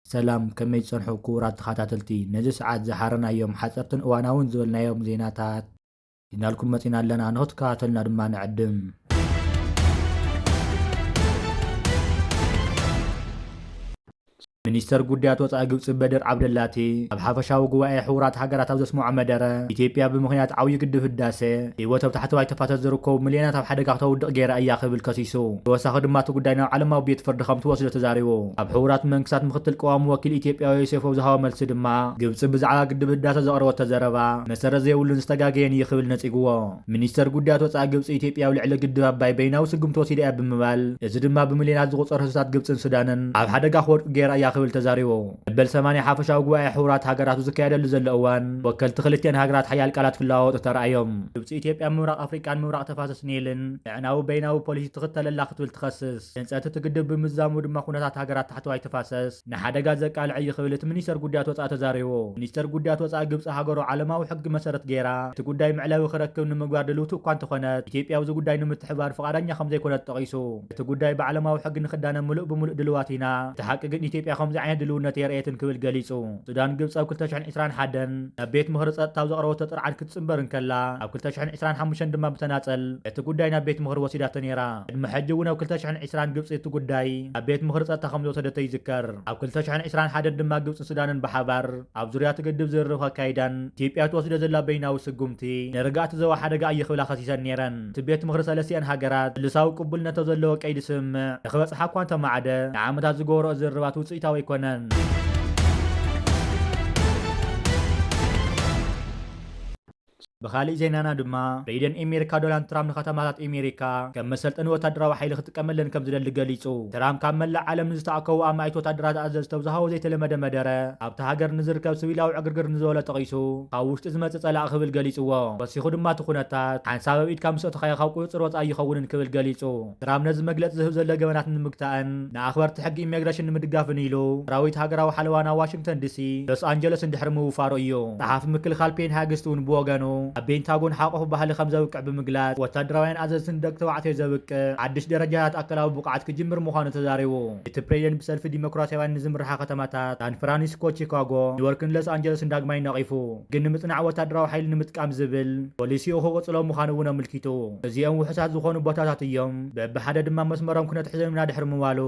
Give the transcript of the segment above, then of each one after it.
ሰላም፣ ከመይ ትጸንሑ ክቡራት ተኸታተልቲ? ነዚ ሰዓት ዝሓረናዮም ሓጸርትን እዋናውን ዝበልናዮም ዜናታት ሒዝናልኩም መጺና ኣለና፣ ንኽትከታተሉና ድማ ንዕድም። ሚኒስተር ጉዳያት ወጻኢ ግብጺ በድር ዓብደላቲ ኣብ ሓፈሻዊ ጉባኤ ሕቡራት ሃገራት ኣብ ዘስምዖ መደረ፣ ኢትዮጵያ ብምኽንያት ዓብዪ ግድብ ህዳሴ ህይወት ኣብ ታሕተዋይ ተፋሰስ ዝርከቡ ሚልዮናት ኣብ ሓደጋ ክተውድቕ ገይራ እያ ክብል ከሲሱ። ተወሳኺ ድማ እቲ ጉዳይ ናብ ዓለማዊ ቤት ፍርዲ ከም ትወስዶ ተዛሪቡ። ኣብ ሕቡራት መንግስታት ምክትል ቀዋሚ ወኪል ኢትዮጵያ ዮሴፍ ኣብ ዝሃቦ መልሲ ድማ፣ ግብጺ ብዛዕባ ግድብ ህዳሰ ዘቕረበቶ ዘረባ መሰረት ዘይብሉን ዝተጋገየን እዩ ክብል ነጺግዎ። ሚኒስተር ጉዳያት ወጻኢ ግብጺ ኢትዮጵያ ኣብ ልዕሊ ግድብ ኣባይ በይናዊ ስጉምቲ ወሲዳ እያ ብምባል፣ እዚ ድማ ብሚልዮናት ዝቑጸሩ ህዝብታት ግብጽን ሱዳንን ኣብ ሓደጋ ክወድቁ ገይራ እያ ክብል ተዛሪቡ። መበል ሰማንያ ሓፈሻዊ ጉባኤ ሕቡራት ሃገራት ዝካየደሉ ዘሎ እዋን፣ ወከልቲ ክልቲአን ሃገራት ሓያል ቃላት ክለዋወጡ ተራእዮም። ግብጺ ኢትዮጵያ ምብራቕ ኣፍሪቃን ምብራቕ ተፋሰስ ኒልን ኣዕናዊ በይናዊ ፖሊሲ ትኽተል ኣላ ክትብል ትኸስስ። ህንጸት እቲ ግድብ ብምዝዛሙ ድማ ኩነታት ሃገራት ታሕተዋይ ተፋሰስ ንሓደጋ ዘቃልዕ እዩ ክብል እቲ ሚኒስተር ጉዳያት ወጻኢ ተዛሪቡ። ሚኒስተር ጉዳያት ወጻኢ ግብጺ ሃገሩ ዓለማዊ ሕጊ መሰረት ገይራ እቲ ጉዳይ መዕለቢ ክረክብ ንምግባር ድልውቲ እኳ እንተኾነት፣ ኢትዮጵያ ኣብዚ ጉዳይ ንምትሕብባር ፍቓደኛ ከም ዘይኮነት ጠቒሱ፣ እቲ ጉዳይ ብዓለማዊ ሕጊ ንኽዳነ ምሉእ ብምሉእ ድልዋት ኢና። እቲ ሓቂ ግን ኢትዮጵያ ከምዚ ዓይነት ድልውነት የርእየትን ክብል ገሊጹ። ሱዳን ግብጺ ኣብ ክልተ ሽሕን ዕስራን ሓደን ናብ ቤት ምኽሪ ጸጥታ ኣብ ዘቕረበቶ ጥርዓን ክትጽንበር እንከላ፣ ኣብ ክልተ ሽሕን ዕስራን ሓሙሽተን ድማ ብተናጸል እቲ ጉዳይ ናብ ቤት ምኽሪ ወሲዳቶ ነይራ። ቅድሚ ሕጂ እውን ኣብ ክልተ ሽሕን ዕስራን ግብጺ እቲ ጉዳይ ኣብ ቤት ምኽሪ ጸጥታ ከም ዝወሰደቶ ይዝከር። ኣብ ክልተ ሽሕን ዕስራን ሓደን ድማ ግብጽን ሱዳንን ብሓባር ኣብ ዙርያ እቲ ግድብ ዝርርብ ከካይዳን፣ ኢትዮጵያ ትወስዶ ዘላ በይናዊ ስጉምቲ ንርግኣት ዞባ ሓደጋ እዩ ክብላ ከሲሰን ነይረን። እቲ ቤት ምኽሪ ሰለስቲአን ሃገራት ስሉሳዊ ቅቡልነት ኣብ ዘለዎ ቀይዲ ስምምዕ ንክበጽሓ እኳ እንተማዕደ፣ ንዓመታት ዝገበርኦ ዝርርባት ውጽኢታዊ ኣይኮነን። ብኻሊእ ዜናና ድማ፣ ፕሬዚደንት ኣሜሪካ ዶናልድ ትራምፕ ንከተማታት ኣሜሪካ ከም መሰልጠኒ ወታደራዊ ሓይሊ ክጥቀመለን ከም ዝደሊ ገሊጹ። ትራምፕ ካብ መላእ ዓለም ንዝተኣከቡ ኣማኢት ወታደራት ኣዘዝቲ ኣብ ዝሃቦ ዘይተለመደ መደረ፣ ኣብታ ሃገር ንዝርከብ ስቪላዊ ዕግርግር ንዝበሎ ጠቒሱ፣ ካብ ውሽጢ ዝመጽእ ጸላኢ ክብል ገሊጽዎ። ወሲኹ ድማ እቲ ኩነታት ሓንሳብ ኣብ ኢድካ ምስ ኣእተኻዮ ካብ ቁጽጽር ወጻኢ ኣይኸውንን ክብል ገሊጹ። ትራምፕ ነዚ መግለጺ ዝህብ ዘሎ ገበናት ንምግታእን ንኣኽበርቲ ሕጊ ኢሚግሬሽን ንምድጋፍን ኢሉ፣ ሰራዊት ሃገራዊ ሓለዋ ናብ ዋሽንግተን ዲሲ፣ ሎስ ኣንጀለስ እንድሕሪ ምውፋሩ እዩ። ጸሓፊ ምክልኻል ፔን ሃግስት እውን ብወገኑ፣ ኣብ ቤንታጎን ሓቆፍ ባህሊ ከም ዘብቅዕ ብምግላጽ፣ ወታደራውያን ኣዘዝትን ደቂ ተባዕትዮ ዘብቅዕ ሓድሽ ደረጃታት ኣካላዊ ብቕዓት ክጅምር ምዃኑ ተዛሪቡ። እቲ ፕሬዚደንት ብሰልፊ ዲሞክራሲያውያን ንዝምርሓ ከተማታት ሳን ፍራንሲስኮ፣ ቺካጎ፣ ኒውዮርክን ሎስ ኣንጀለስን ዳግማይ ነቒፉ። ግን ንምጽናዕ ወታደራዊ ሓይሊ ንምጥቃም ዝብል ፖሊሲኡ ክቕጽሎ ምዃኑ እውን ኣመልኪቱ። እዚኦም ውሑሳት ዝኾኑ ቦታታት እዮም። በብሓደ ድማ መስመሮም ክነትሕዞም ኢና ድሕሪ ምባሉ፣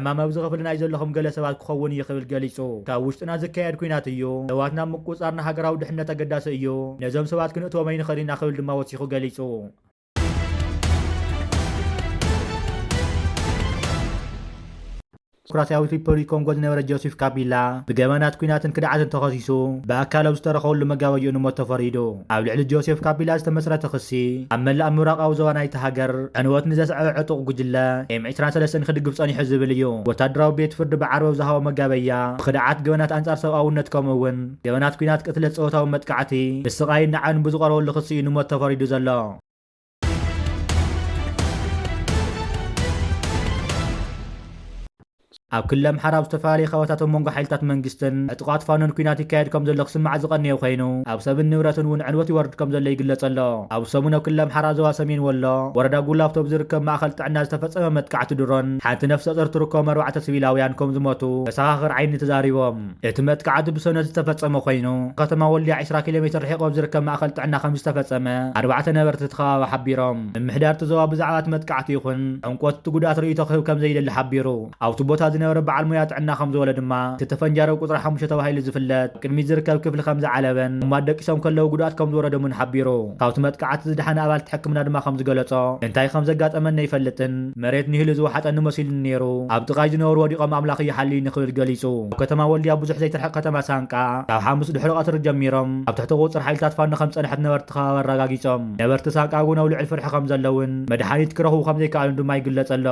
ዕማም ኣብዚ ክፍሊ ናይ ዘለኹም ገለ ሰባት ክኸውን እዩ ክብል ገሊጹ። ካብ ውሽጥና ዝካየድ ኲናት እዩ። ሰባት ናብ ምቁጽጻር ንሃገራዊ ድሕነት ኣገዳሲ እዩ። ነዞም ሰባት ክንእትዎም ኣይንኽእል ኢና ክብል ድማ ወሲኹ ገሊጹ። ዲሞክራሲያዊት ሪፐብሊክ ኮንጎ ዝነበረ ጆሴፍ ካቢላ ብገበናት ኲናትን ክድዓትን ተኸሲሱ ብኣካል ኣብ ዝተረኸበሉ መጋበይኡ ንሞት ተፈሪዱ። ኣብ ልዕሊ ጆሴፍ ካቢላ ዝተመስረተ ክሲ፣ ኣብ መላእ ምብራቓዊ ዞባ ናይቲ ሃገር ዕንወት ንዘስዐበ ዕጡቕ ጉጅለ ኤም ዕስራን ሰለስተን ክድግፍ ጸኒሑ ዝብል እዩ። ወታደራዊ ቤት ፍርዲ ብዓርቢ ኣብ ዝሃቦ መጋበያ፣ ብኽድዓት ገበናት ኣንጻር ሰብኣውነት ከምኡ እውን ገበናት ኲናት ቅትለት ጾታዊ መጥቃዕቲ፣ ምስቓይን ናዕብን ብዝቐረበሉ ክሲ እዩ ንሞት ተፈሪዱ ዘሎ። ኣብ ክልል ኣምሓራ ኣብ ዝተፈላለዩ ከባቢታት ኣብ መንጎ ሓይልታት መንግስትን ዕጡቓት ፋኖን ኲናት ይካየድ ከም ዘሎ ክስማዕ ዝቐነየ ኮይኑ፣ ኣብ ሰብን ንብረትን እውን ዕንወት ይወርድ ከም ዘሎ ይግለጽ ኣሎ። ኣብ ሰሙን ኣብ ክልል ኣምሓራ ዞባ ሰሜን ወሎ ወረዳ ጉላፍቶ ኣብ ዝርከብ ማእከል ጥዕና ዝተፈጸመ መጥቃዕቲ ድሮን ሓንቲ ነፍሰ ጡር ትርከቦም ኣርባዕተ ሲቪላውያን ከም ዝሞቱ መሰኻኽር ዓይኒ ተዛሪቦም። እቲ መጥቃዕቲ ብሰኑይ ዝተፈጸመ ኮይኑ፣ ከተማ ወልድያ ዕስራ ኪሎ ሜትር ርሒቑ ኣብ ዝርከብ ማእከል ጥዕና ከም ዝተፈጸመ ኣርባዕተ ነበርቲ እቲ ከባቢ ሓቢሮም። ምምሕዳር እቲ ዞባ ብዛዕባ እቲ መጥቃዕቲ ይኹን ዕምቆት እቲ ጉድኣት ርእይቶ ክህብ ከም ዘይደሊ ሓቢሩ። ኣብቲ ቦታ ዝነበረ በዓል ሞያ ጥዕና ከም ዝበሎ ድማ፣ እቲ ተፈንጃሪ ቁጽሪ ሓሙሽተ ተባሂሉ ዝፍለጥ ኣብ ቅድሚት ዝርከብ ክፍሊ ከም ዝዓለበን፣ እሞ ደቂሶም ከለዉ ጉድኣት ከም ዝወረዶምን ሓቢሩ። ካብቲ መጥቃዕቲ ዝደሓነ ኣባል እቲ ሕክምና ድማ ከም ዝገለጾ፣ እንታይ ከም ዘጋጠመን ኣይፈልጥን፣ መሬት ንሂሉ ዝወሓጠኒ መሲሉኒ ነይሩ። ኣብ ጥቓይ ዝነበሩ ወዲቖም ኣምላኽ ይሓልዩኒ ክብል ገሊጹ። ኣብ ከተማ ወልድያ ብዙሕ ዘይትርሕቕ ከተማ ሳንቃ፣ ካብ ሓሙስ ድሕሪ ቀትሪ ጀሚሮም ኣብ ትሕቲ ቁጽር ሓይልታት ፋኖ ከም ዝጸንሐት ነበርቲ ከባቢ ኣረጋጊጾም። ነበርቲ ሳንቃ እውን ኣብ ልዑል ፍርሒ ከም ዘለውን መድሓኒት ክረኽቡ ከም ዘይከኣሉን ድማ ይግለጽ ኣሎ።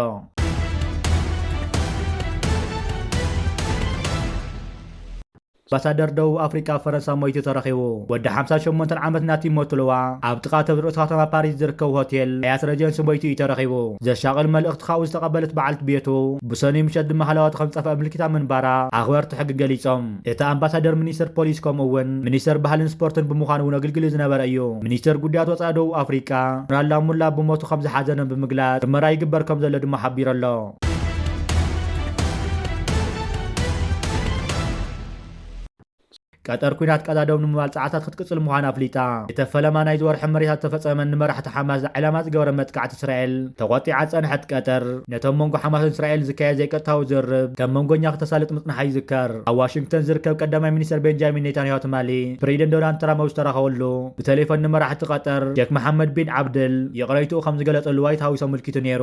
ኣምባሳደር ደቡብ ኣፍሪቃ ኣብ ፈረንሳ ሞይቱ ተረኺቡ። ወዲ ሓምሳን ሸሞንተን ዓመት ናቲሞ ቱሉዋ ኣብ ጥቓ ተብርዕቲ ከተማ ፓሪስ ዝርከብ ሆቴል ሃያት ሬጀንሲ ሞይቱ እዩ ተረኺቡ። ዘሻቕል መልእኽቲ ካብኡ ዝተቐበለት በዓልቲ ቤቱ፣ ብሰኑይ ምሸት ድማ ሃለዋቱ ከም ዝጠፍአ ኣመልኪታ ምንባራ ኣኽበርቲ ሕጊ ገሊጾም። እቲ ኣምባሳደር ሚኒስተር ፖሊስ ከምኡ እውን ሚኒስተር ባህልን ስፖርትን ብምዃኑ እውን ኣገልጊሉ ዝነበረ እዩ። ሚኒስተር ጉዳያት ወጻኢ ደቡብ ኣፍሪቃ ጀነራል ላሙላ ብሞቱ ከም ዝሓዘነ ብምግላጽ፣ ምርመራ ይግበር ከም ዘሎ ድማ ሓቢሩ ኣሎ። ቀጠር ኲናት ቀዳዶም ንምባል ጻዕርታት ክትቅጽል ምዃና ኣፍሊጣ። እቲ ፈለማ ናይዚ ወርሒ መሪታ ዝተፈጸመን ንመራሕቲ ሓማስ ዕላማ ዝገበረ መጥቃዕቲ እስራኤል ተቖጢዓ ዝጸንሐት ቀጠር፣ ነቶም መንጎ ሓማስን እስራኤል ዝካየድ ዘይቀጥታዊ ዝርርብ ከም መንጎኛ ክተሳልጥ ምጽንሓ ይዝከር። ኣብ ዋሽንግተን ዝርከብ ቀዳማይ ሚኒስተር ቤንጃሚን ኔታንያሁ ትማሊ ፕሬዚደንት ዶናልድ ትራምፕ ኣብ ዝተረኸበሉ ብቴሌፎን ንመራሕቲ ቀጠር ሼክ መሓመድ ቢን ዓብድል ይቕሬትኡ ከም ዝገለጸሉ ዋይት ሃውስ ኣመልኪቱ ነይሩ።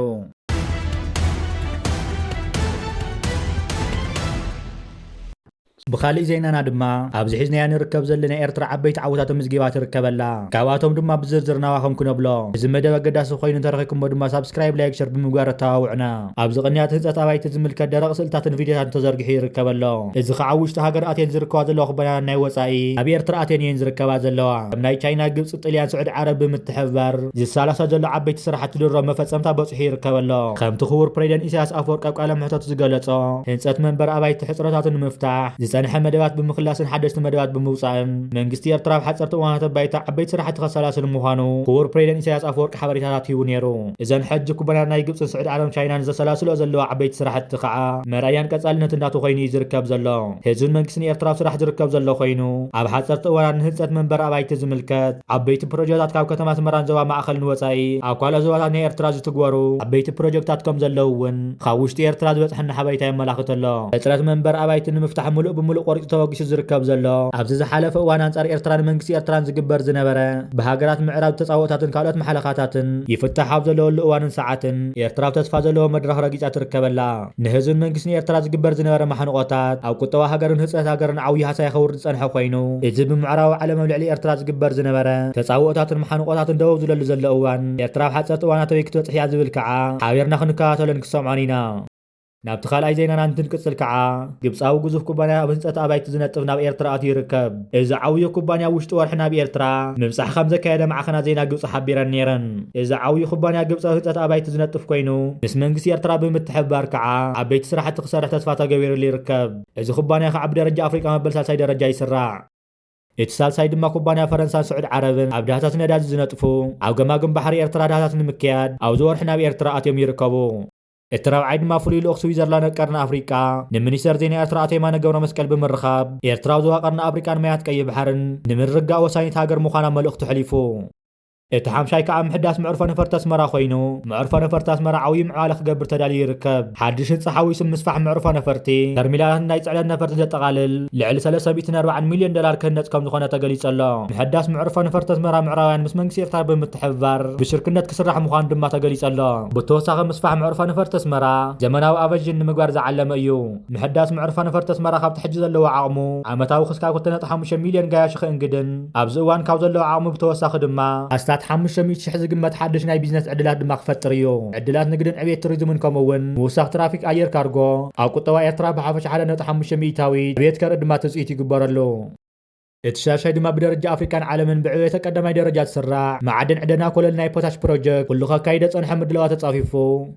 ብኻሊእ ዜናና ድማ፣ ኣብዚ ሒዝናያ ንርከብ ዘለና ኤርትራ ዓበይቲ ዓወታት ኣመዝጊባ ትርከብ ኣላ። ካብኣቶም ድማ ብዝርዝር ናባኹም ክነብሎ። እዚ መደብ ኣገዳሲ ኮይኑ እንተረኺብኩሞ ድማ ሳብስክራይብ፣ ላይክ፣ ሸር ብምግባር ኣተባብዑና። ኣብዚ ቅንያት ህንጸት ኣባይቲ ዝምልከት ደረቕ ስእልታትን ቪድዮታትን ተዘርጊሑ ይርከብ ኣሎ። እዚ ከዓ ኣብ ውሽጢ ሃገር ኣትየን ዝርከባ ዘለዋ ኩባንያታት ናይ ወጻኢ ኣብ ኤርትራ ኣትየን እየን ዝርከባ ዘለዋ። ከም ናይ ቻይና፣ ግብጺ፣ ጥልያን፣ ስዑዲ ዓረብ ብምትሕብባር ዝሰላሰል ዘሎ ዓበይቲ ስራሕቲ ድሮ መፈጸምታ በጺሑ ይርከብ ኣሎ። ከምቲ ክቡር ፕሬዚደንት ኢሳያስ ኣፈወርቂ ኣብ ቃለ መሕተቱ ዝገለጾ፣ ህንጸት መንበሪ ኣባይቲ ሕጽረታቱ ንምፍታሕ ዝጸንሐ መደባት ብምኽላስን ሓደሽቲ መደባት ብምውጻእን መንግስቲ ኤርትራ ኣብ ሓጸርቲ እዋናት ኣባይቲ ዓበይቲ ስራሕቲ ከሰላስል ምዃኑ ክቡር ፕሬዚደንት ኢሳያስ ኣፈወርቂ ሓበሬታታት ሂቡ ነይሩ። እዘን ሕጂ ኩባንያታት ናይ ግብጽን ስዑዲ ዓረብን ቻይናን ዘሰላስልኦ ዘለዋ ዓበይቲ ስራሕቲ ከዓ መርኣያን ቀጻልነትን ናቱ ኮይኑ እዩ ዝርከብ ዘሎ። ህዝብን መንግስትን ኤርትራ ኣብ ስራሕ ዝርከብ ዘሎ ኮይኑ፣ ኣብ ሓጸርቲ እዋናት ንህንጸት መንበሪ ኣባይቲ ዝምልከት ዓበይቲ ፕሮጀክታት ካብ ከተማ ኣስመራን ዞባ ማእከልን ወጻኢ ኣብ ካልኦት ዞባታት ናይ ኤርትራ ዝትግበሩ ዓበይቲ ፕሮጀክታት ከም ዘለዉ እውን ካብ ውሽጢ ኤርትራ ዝበጽሐና ሓበሬታ የመላኽት ኣሎ። ሕጽረት መንበሪ ኣባይቲ ንምፍታሕ ምሉእ ብምሉእ ቆሪጹ ተበጊሱ ዝርከብ ዘሎ፣ ኣብዚ ዝሓለፈ እዋን ኣንጻር ኤርትራን መንግስቲ ኤርትራን ዝግበር ዝነበረ ብሃገራት ምዕራብ ተጻብኦታትን ካልኦት ማሕለኻታትን ይፍታሕ ኣብ ዘለወሉ እዋንን ሰዓትን ኤርትራ ኣብ ተስፋ ዘለዎ መድረኽ ረጊጻ ትርከብ ኣላ። ንህዝብን መንግስትን ኤርትራ ዝግበር ዝነበረ ማሕንቆታት ኣብ ቁጠባ ሃገርን ህጽረት ሃገርን ዓብዪ ሃሳይ ከውርድ ዝጸንሐ ኮይኑ፣ እዚ ብምዕራባዊ ዓለም ኣብ ልዕሊ ኤርትራ ዝግበር ዝነበረ ተጻብኦታትን ማሕንቆታትን ደው ዝብለሉ ዘሎ እዋን፣ ኤርትራ ኣብ ሓጸርቲ እዋናት ኣበይ ክትበጽሕ እያ ዝብል ከዓ ሓቢርና ክንከታተሎን ክሰምዖን ኢና። ናብቲ ካልኣይ ዜናና እንትንቅጽል ከዓ፣ ግብጻዊ ግዙፍ ኩባንያ ኣብ ህንጸት ኣባይቲ ዝነጥፍ ናብ ኤርትራ ኣትዩ ይርከብ። እዚ ዓብዪ ኩባንያ ውሽጢ ወርሒ ናብ ኤርትራ ምብጻሕ ከም ዘካየደ ማዕኸናት ዜና ግብጺ ሓቢረን ነይረን። እዚ ዓብዪ ኩባንያ ግብጻዊ ህንጸት ኣባይቲ ዝነጥፍ ኮይኑ፣ ምስ መንግስቲ ኤርትራ ብምትሕብባር ከዓ ዓበይቲ ስራሕቲ ክሰርሕ ተስፋ ተገቢሩሉ ይርከብ። እዚ ኩባንያ ከዓ ብደረጃ ኣፍሪቃ መበል ሳልሳይ ደረጃ ይስራዕ። እቲ ሳልሳይ ድማ ኩባንያ ፈረንሳን ስዑድ ዓረብን ኣብ ዳህሳስ ነዳዲ ዝነጥፉ፣ ኣብ ገማግም ባሕሪ ኤርትራ ዳህሳስ ንምክያድ ኣብዚ ወርሒ ናብ ኤርትራ ኣትዮም ይርከቡ። እቲ ራብዓይ ድማ ፍሉይ ልኡኽ ስዊዘርላንድ ኣብ ቀርኒ ኣፍሪቃ፣ ንሚኒስተር ዜና ኤርትራ ኣቶ የማነ ገብረ መስቀል ብምርኻብ፣ ኤርትራ ኣብ ዞባ ቀርኒ ኣፍሪቃን ማያት ቀይሕ ባሕርን ንምርግጋእ ወሳኒት ሃገር ምዃና መልእኽቱ ኣሕሊፉ። እቲ ሓምሻይ ከዓ ምሕዳስ መዕርፎ ነፈርቲ ኣስመራ ኮይኑ፣ መዕርፎ ነፈርቲ ኣስመራ ዓብዪ ምዕባለ ክገብር ተዳልዩ ይርከብ። ሓድሽ ህንጻ ሓዊሱ ምስፋሕ መዕርፎ ነፈርቲ፣ ተርሚናላትን ናይ ጽዕነት ነፈርትን ዘጠቓልል፣ ልዕሊ ሰለስተ ሚእትን ኣርባዓን ሚልዮን ዶላር ክህነጽ ከም ዝኾነ ተገሊጹ ኣሎ። ምሕዳስ መዕርፎ ነፈርቲ ኣስመራ ምዕራባውያን ምስ መንግስቲ ኤርትራ ብምትሕብባር ብሽርክነት ክስራሕ ምዃኑ ድማ ተገሊጹ ኣሎ። ብተወሳኺ ምስፋሕ መዕርፎ ነፈርቲ ኣስመራ ዘመናዊ ኣቨንዥን ንምግባር ዝዓለመ እዩ። ምሕዳስ መዕርፎ ነፈርቲ ኣስመራ ካብቲ ሕጂ ዘለዎ ዓቕሙ ዓመታዊ ክስካብ ክልተ ነጥቢ ሓሙሽተ ሚልዮን ጋያሹ ክእንግድን ኣብዚ እዋን ካብ ዘለዎ ዓቕሙ ብተወሳኺ ድማ ኣስታት ሓሙሽተ ሚእቲ ሽሕ ዝግመት ሓድሽ ናይ ቢዝነስ ዕድላት ድማ ክፈጥር እዩ። ዕድላት ንግድን ዕብየት ቱሪዝምን ከምኡ እውን ምውሳኽ ትራፊክ ኣየር ካርጎ ኣብ ቁጠባ ኤርትራ ብሓፈሻ ሓደ ነጥቢ ሓሙሽተ ሚእታዊት ዕብየት ከርኢ ድማ ትጽኢት ይግበረሉ። እቲ ሻድሻይ ድማ ብደረጃ ኣፍሪቃን ዓለምን ብዕብየተ ቀዳማይ ደረጃ ዝስራዕ መዓድን ዕደና ኮለል ናይ ፖታሽ ፕሮጀክት ኩሉ ከካይደ ጸንሐ ምድላዋት ተጻፊፉ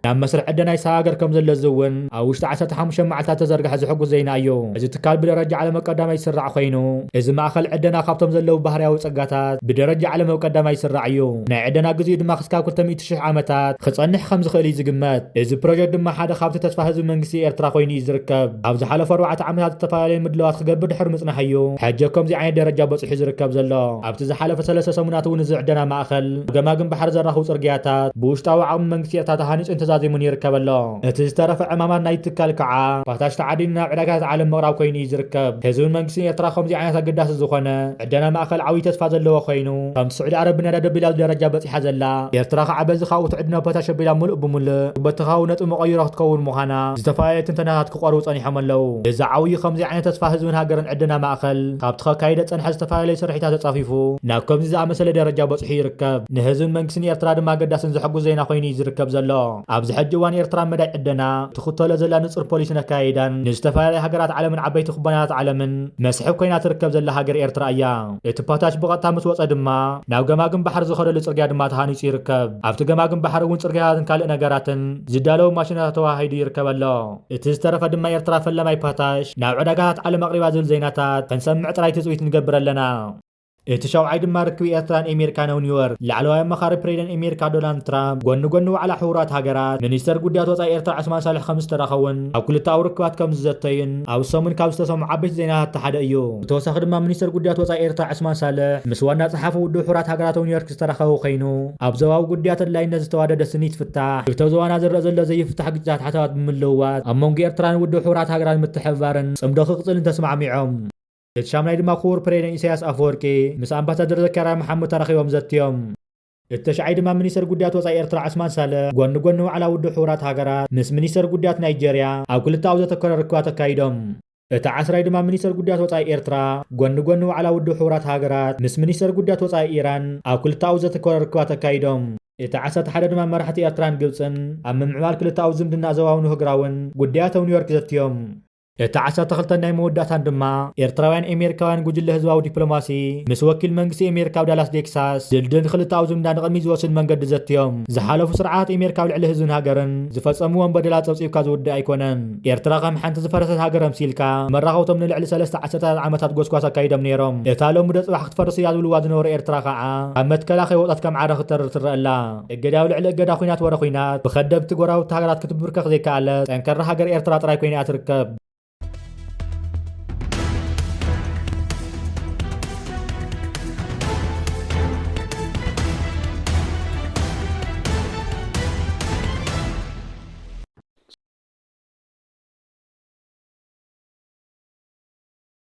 ናብ መስርሕ ዕደና ይሰጋገር ከም ዘሎ እዚ እውን ኣብ ውሽጢ ዓሰርተ ሓሙሽተ መዓልታት ተዘርግሐ ዝሕጉስ ዜና እዩ። እዚ ትካል ብደረጃ ዓለም ኣብ ቀዳማይ ዝስራዕ ኮይኑ፣ እዚ ማእከል ዕደና ካብቶም ዘለዉ ባህርያዊ ጸጋታት ብደረጃ ዓለም ኣብ ቀዳማይ ዝስራዕ እዩ። ናይ ዕደና ግዜኡ ድማ ክስካብ ክልተ ሚእቲ ሽሕ ዓመታት ክጸንሕ ከም ዝኽእል እዩ ዝግመት። እዚ ፕሮጀክት ድማ ሓደ ካብቲ ተስፋ ህዝቢ መንግስቲ ኤርትራ ኮይኑ እዩ ዝርከብ። ኣብ ዝሓለፉ ኣርባዕተ ዓመታት ዝተፈላለዩ ምድላዋት ክገብር ድሕሪ ምጽናሕ እዩ ሕጂ ኣብ ከምዚ ዓይነት ደረጃ በጺሑ ዝርከብ ዘሎ። ኣብቲ ዝሓለፈ ሰለስተ ሰሙናት እውን እዚ ዕደና ማእከል ኣብ ገማግም ባሕሪ ዘራኽቡ ጽርግያታት ብውሽጣዊ ዓቕሚ መንግስቲ ኤርትራ ተሃኒጹን ተዛዚሙን ይርከብ ኣሎ። እቲ ዝተረፈ ዕማማት ናይቲ ትካል ከዓ ፓታሽ ተዓዲኑ ናብ ዕዳጋታት ዓለም ምቕራብ ኮይኑ እዩ ዝርከብ። ህዝብን መንግስትን ኤርትራ ከምዚ ዓይነት ኣገዳሲ ዝኾነ ዕደና ማእከል ዓብዪ ተስፋ ዘለዎ ኮይኑ፣ ከምቲ ስዑዲ ዓረብ ብነዳዲ ኣቢላ ኣብዚ ደረጃ በጺሓ ዘላ፣ ኤርትራ ከዓ በዚ ካብኡ ትዕድኖ ፖታሽ ኣቢላ ምሉእ ብምሉእ በቲ ካብኡ ነጥቢ መቐይሮ ክትከውን ምዃና ዝተፈላለዩ ትንተናታት ክቐርቡ ጸኒሖም ኣለዉ። እዚ ዓብዪ ከምዚ ዓይነት ተስፋ ህዝብን ሃገርን ዕደና ማእከል ካብቲ ከካይደ ጸንሐ ዝተፈላለዩ ስርሒታት ተጻፊፉ ናብ ከምዚ ዝኣመሰለ ደረጃ በጺሑ ይርከብ። ንህዝብን መንግስትን ኤርትራ ድማ ኣገዳስን ዘሐጉስ ዜና ኮይኑ እዩ ዝርከብ ዘሎ። ኣብዚ ሕጂ እዋን ኤርትራ መዳይ ዕደና ትኽተሎ ዘላ ንጹር ፖሊስን ኣካያይዳን ንዝተፈላለያ ሃገራት ዓለምን ዓበይቲ ኩባንያታት ዓለምን መስሕብ ኮይና ትርከብ ዘላ ሃገር ኤርትራ እያ። እቲ ፖታሽ ብቐጥታ ምስ ወጸ ድማ ናብ ገማግም ባሕሪ ዝኸደሉ ጽርግያ ድማ ተሃኒጹ ይርከብ። ኣብቲ ገማግም ባሕሪ እውን ጽርግያታትን ካልእ ነገራትን ዝዳለዉ ማሽናት ተወሃሂዱ ይርከብ ኣሎ። እቲ ዝተረፈ ድማ ኤርትራ ፈለማይ ፖታሽ ናብ ዕዳጋታት ዓለም ኣቕሪባ ዝብል ዜናታት ክንሰምዕ ጥራይ ትጽቢት ንገብር ኣለና። እቲ ሻውዓይ ድማ ርክብ ኤርትራን ኣሜሪካን ኣብ ኒውዮርክ ላዕለዋይ ኣማኻሪ ፕሬዚደንት ኣሜሪካ ዶናልድ ትራምፕ ጎኒ ጎኒ ዋዕላ ሕቡራት ሃገራት ሚኒስተር ጉዳያት ወጻኢ ኤርትራ ዑስማን ሳልሕ ከም ዝተራኸቡን ኣብ ክልተኣዊ ርክባት ከም ዝዘተዩን ኣብ ሰሙን ካብ ዝተሰምዑ ዓበይቲ ዜናታት ሓደ እዩ። ብተወሳኺ ድማ ሚኒስተር ጉዳያት ወጻኢ ኤርትራ ዑስማን ሳልሕ ምስ ዋና ጸሓፊ ውድብ ሕቡራት ሃገራት ኣብ ኒውዮርክ ዝተራኸቡ ኮይኑ፣ ኣብ ዞባዊ ጉዳያት ኣድላይነት ዝተዋደደ ስኒት ፍታሕ፣ ክልተ ዞባና ዝረአ ዘሎ ዘይፍታሕ ግጭታት ሓሳባት ብምልውዋጥ ኣብ መንጎ ኤርትራን ውድብ ሕቡራት ሃገራት ምትሕብባርን ጽምዶ ክቕጽልን ተስማዕሚዖም። እቲ ሻምናይ ድማ ክቡር ፕሬዚደንት ኢሳያስ ኣፈወርቂ ምስ ኣምባሳደር ዘካርያ መሓሙድ ተራኺቦም ዘትዮም። እቲ ተሽዓይ ድማ ሚኒስተር ጉዳያት ወጻኢ ኤርትራ ዑስማን ሳልሕ ጎኒ ጎኒ ዋዕላ ውድብ ሕቡራት ሃገራት ምስ ሚኒስተር ጉዳያት ናይጀርያ ኣብ ክልተኣዊ ዘተኮረ ርክባት ኣካይዶም። እቲ ዓስራይ ድማ ሚኒስተር ጉዳያት ወጻኢ ኤርትራ ጎኒ ጎኒ ዋዕላ ውድብ ሕቡራት ሃገራት ምስ ሚኒስተር ጉዳያት ወጻኢ ኢራን ኣብ ክልተኣዊ ዘተኮረ ርክባት ኣካይዶም። እቲ ዓሰርተ ሓደ ድማ መራሕቲ ኤርትራን ግብጽን ኣብ ምምዕባል ክልተኣዊ ዝምድና ዞባውን ኣህጉራውን ጉዳያት ኣብ ኒውዮርክ ዘትዮም። እቲ ዓሰርተ ክልተ ናይ መወዳእታን ድማ ኤርትራውያን ኣሜሪካውያን ጉጅለ ህዝባዊ ዲፕሎማሲ ምስ ወኪል መንግስቲ ኣሜሪካ ኣብ ዳላስ ቴክሳስ ድልድል ክልተኣዊ ዝምድና ንቕድሚት ዝወስድ መንገዲ ዘትዮም። ዝሓለፉ ስርዓት ኣሜሪካ ኣብ ልዕሊ ህዝብን ሃገርን ዝፈጸምዎም በደላት ጸብጺብካ ዝውድእ ኣይኮነን። ኤርትራ ከም ሓንቲ ዝፈረሰት ሃገር ኣምሲልካ መራኸብቶም ንልዕሊ ሰለስተ ዓሰርተታት ዓመታት ጎስጓስ ኣካይዶም ነይሮም። እታ ሎሚ ዶ ጽባሕ ክትፈርስ እያ ዝብልዋ ዝነበሩ ኤርትራ ከኣ ካብ መትከላ ከይወጸት ከም ዓረ ክትተርር ትረአ ኣላ። እገዳ ኣብ ልዕሊ እገዳ፣ ኲናት ወረ ኲናት ብኸደብቲ ጎረባብቲ ሃገራት ክትብርከኽ ዘይከኣለት ጠንካራ ሃገር ኤርትራ ጥራይ ኮይና እያ ትርከብ።